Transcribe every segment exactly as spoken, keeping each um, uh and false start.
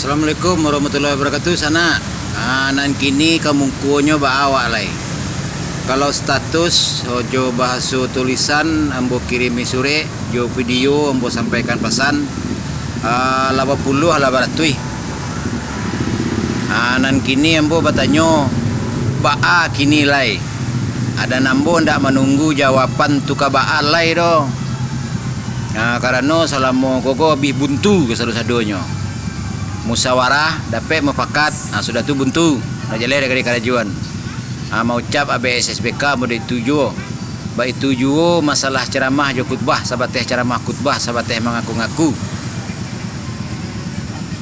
Assalamualaikum warahmatullahi wabarakatuh, sanak. Ah, nan kini kamungkuonyo baa awak lai. Kalau status, ojo bahaso tulisan, ambo kirimi surek, jo video ambo sampaikan pasan, ah, lah bapuluah lah baratuih. Ah, nan kini ambo batanyo, baa kini lai? Adan ambo ndak manunggu jawaban tu ka baa lai doh. Ah, karano salamo ko, ko abih buntu kasado-sadonyo. Musyawarah, dapek mufakat, ah, sudah tu buntu. Lah jaleh dari karajoan. Ah, maucap A B S S B K model itu juo. Baitu juo masalah ceramah jo khutbah, sabateh ceramah khutbah, sabateh mangaku-ngaku.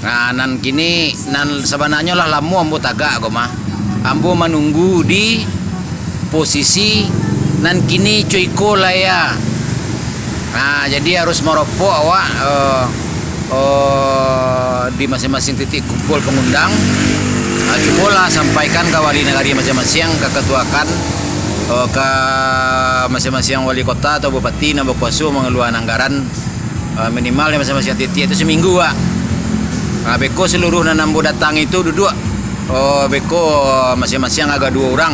Nah, nan kini, nan sabananyo lah lamo ambo tagak ko mah. Ambo manunggu di posisi nan kini co iko lai ya. Nah, jadi harus maropok awak, eh, eh, di masing-masing titik kumpul pangundang. Ah, cubolah sampaikan ka wali nagari masing-masing, ka katuakan, eh, ka masing-masing wali kota atau bupati nan bakuaso mangaluakan anggaran, eh, minimal di masing-masing titik tu saminggu, Wak. Ah, beko saluruh nan ambo datang itu duduak, oh, beko masing-masing agak duo urang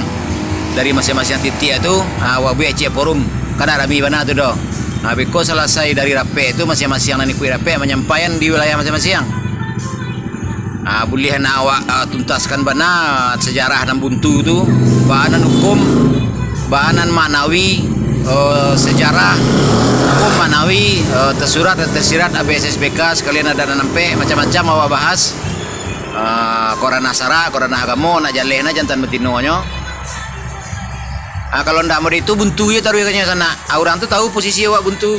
dari masing-masing titik tu, ah, awak buek cek forum. Kan rami bana tu doh. Ah, beko salasai dari rapek tu, masing-masing nan ikuik rapek manyampaian di wilayah masing-masing. Ah, buliah nak awak, ah, tuntaskan bana sejarah nan buntu tu, baa nan hukum, baa nan maknawi, eh, sejarah, hukum maknawi, eh, tersurat dan tersirat A B S S B K, sakalian adat nan ampek, macam-macam awak bahas. Ah, ko ranah sarak, ko ranah agamo, nak jaleh nah jantan batinonyo. Ah, kalau ndak model itu, buntu je taruih kanyo sanak. Ah, urang tu tahu posisi awak buntu.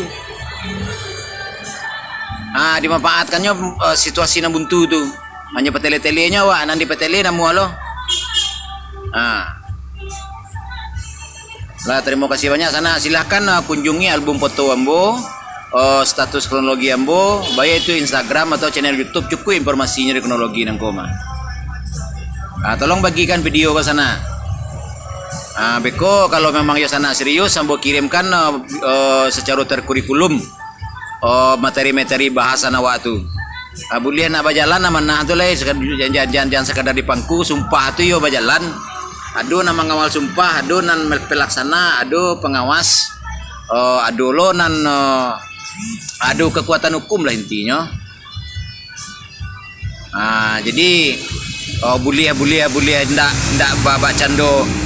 Ah, dimanfaatkannyo, eh, situasi nan buntu tu. Hanyo patele-telenyo awak, nan dipatele namuah lo. Ah. Lah, tarimo kasih banyak sanak. Silahkan, ah, kunjungi album foto ambo, eh, status kronologi ambo, baik itu Instagram atau channel YouTube, cukuik informasinyo di kronologi nangko mah. Ah, tolong bagikan video ka sanak. Ah, beko kalau memang yo sanak serius, ambo kirimkan, eh, eh, secara terkurikulum, oh, materi-materi bahasan awak tu. Ah, buliah nak bajalan amanah tu lai, sekad-, jan, jan, jan, jan sekadar di pangku, sumpah tu yo bajalan. Ado nan mangawal sumpah, ado nan pel-, pelaksana, ado pengawas, eh, ado lo nan, eh, ado kekuatan hukum lah intinyo. Ah, jadi, oh, buliah, buliah, buliah, ndak, ndak ba-, bacando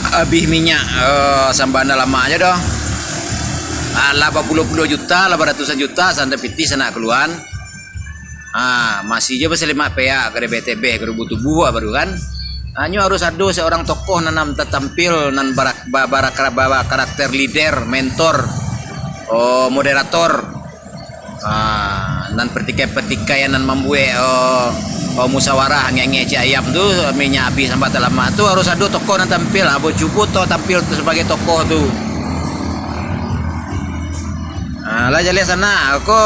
abih minyak, eh, sambah nan lamak je doh. Ah, lah bapuluah-puluah juta, lah baratusan juta, santai pitih sanak kaluan. Ah, masih je basalimak peak, kada betebeh, kada butuh buah baru kan. Hanyo harus ado seorang tokoh nan, nan tatampil, nan barak-, ba-, barak-, ba-, ba-, karakter leader, mentor, oh, moderator. Ah, nan pertikaian-pertikaian nan mambuek, oh, oh, musyawarah ngek-ngek cik ayam tu, minyak abih sambah talamak tu, harus ado tokoh nan tampil. Ah, cubo to tampil tu sabagai tokoh tu. Ah, lah jaleh sanak, ko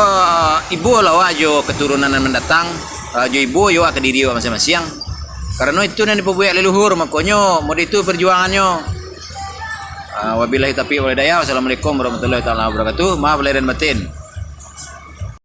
ibo lah awak jo keturunan nan mandatang, ah, jo ibo yo awak ka diri awak masing-masing. Karano itu nan dipabuek leluhur, makonyo model itu perjuangannyo. Ah, wabillahi taufiq wal hidayah. Wassalamualaikum warahmatullahi taala wabarakatuh. Maaf lahir dan batin.